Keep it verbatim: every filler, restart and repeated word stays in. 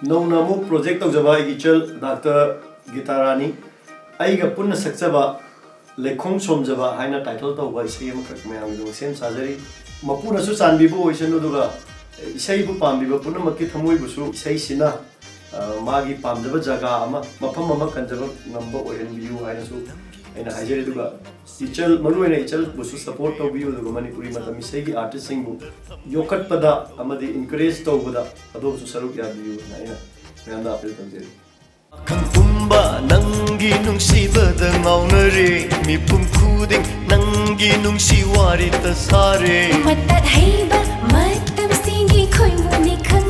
ꯅꯧꯅ ꯑꯃꯨꯛ ꯄ꯭ꯔꯣꯖꯦꯛ ꯇꯧꯖꯕ ꯑꯩꯒꯤ ꯏꯆꯜ ꯗꯥꯛꯇꯔ ꯒꯤꯇꯥꯔꯥꯅꯤ, ꯑꯩꯒ ꯄꯨꯟꯅ ꯁꯛꯆꯕ ꯂꯩꯈꯣꯝ ꯁꯣꯝꯖꯕ ꯍꯥꯏꯅ ꯇꯥꯏꯇꯜ ꯇꯧꯕ ꯏꯁꯩ ꯑꯃꯈꯛ ꯃꯌꯥꯝꯒꯤꯗꯃꯛ ꯁꯦꯝ ꯁꯥꯖꯔꯤ꯫ ꯃꯄꯨꯅꯁꯨ ꯆꯥꯟꯕꯤꯕ ꯑꯣꯏꯁꯅꯨ, ꯑꯗꯨꯒ ꯏꯁꯩꯕꯨ ꯄꯥꯝꯕꯤꯕ ꯄꯨꯝꯅꯃꯛꯀꯤ ꯊꯃꯣꯏꯕꯨꯁꯨ ꯏꯁꯩꯁꯤꯅ, ꯑ, ꯃꯥꯒꯤ ꯄꯥꯝꯖꯕ ꯖꯒꯥ ꯑꯃ, ꯃꯐꯝ ꯑꯃ ꯀꯟꯖꯕ ꯉꯝꯕ ꯑꯣꯏꯍꯟꯕꯤꯌꯨ ꯍꯥꯏꯅꯁꯨ ꯑꯩꯅ ꯍꯥꯏꯖꯔꯤ꯫ ꯑꯗꯨꯒ ꯏꯆꯜ, ꯃꯔꯨꯑꯣꯏꯅ ꯏꯆꯜꯕꯨꯁꯨ ꯁꯄꯣꯔꯠ ꯇꯧꯕꯤꯌꯨ, ꯑꯗꯨꯒ ꯃꯅꯤꯄꯨꯔꯤ ꯃꯇꯝ ꯏꯁꯩꯒꯤ ꯑꯥꯔꯇꯤꯁꯁꯤꯡꯕꯨ ꯌꯣꯛꯈꯠꯄꯗ ꯑꯃꯗꯤ ꯏꯟꯀꯔꯦꯖ ꯇꯧꯕꯗ ꯑꯗꯣꯝꯁꯨ ꯁꯔꯨꯛ ꯌꯥꯕꯤꯌꯨ ꯍꯥꯏꯅ ꯑꯩꯅ ꯃꯌꯥꯝꯗ ꯑꯄꯤꯜ ꯇꯧꯖꯔꯤ꯫ ꯈꯪ ꯄꯨꯝꯕ ꯅꯪꯒꯤ ꯅꯨꯡꯁꯤꯕꯗ ꯉꯥꯎꯅꯔꯦ, ꯃꯤꯄꯨꯝ ꯈꯨꯗꯤꯡ ꯅꯪꯒꯤ ꯅꯨꯡꯁꯤ ꯋꯥꯔꯤꯇ ꯁꯥꯔꯦ꯫ ꯃꯇꯠ ꯍꯩꯕ ꯃꯇꯝꯁꯤꯡꯒꯤ ꯈꯣꯏꯃꯨꯅꯤ ꯈꯪ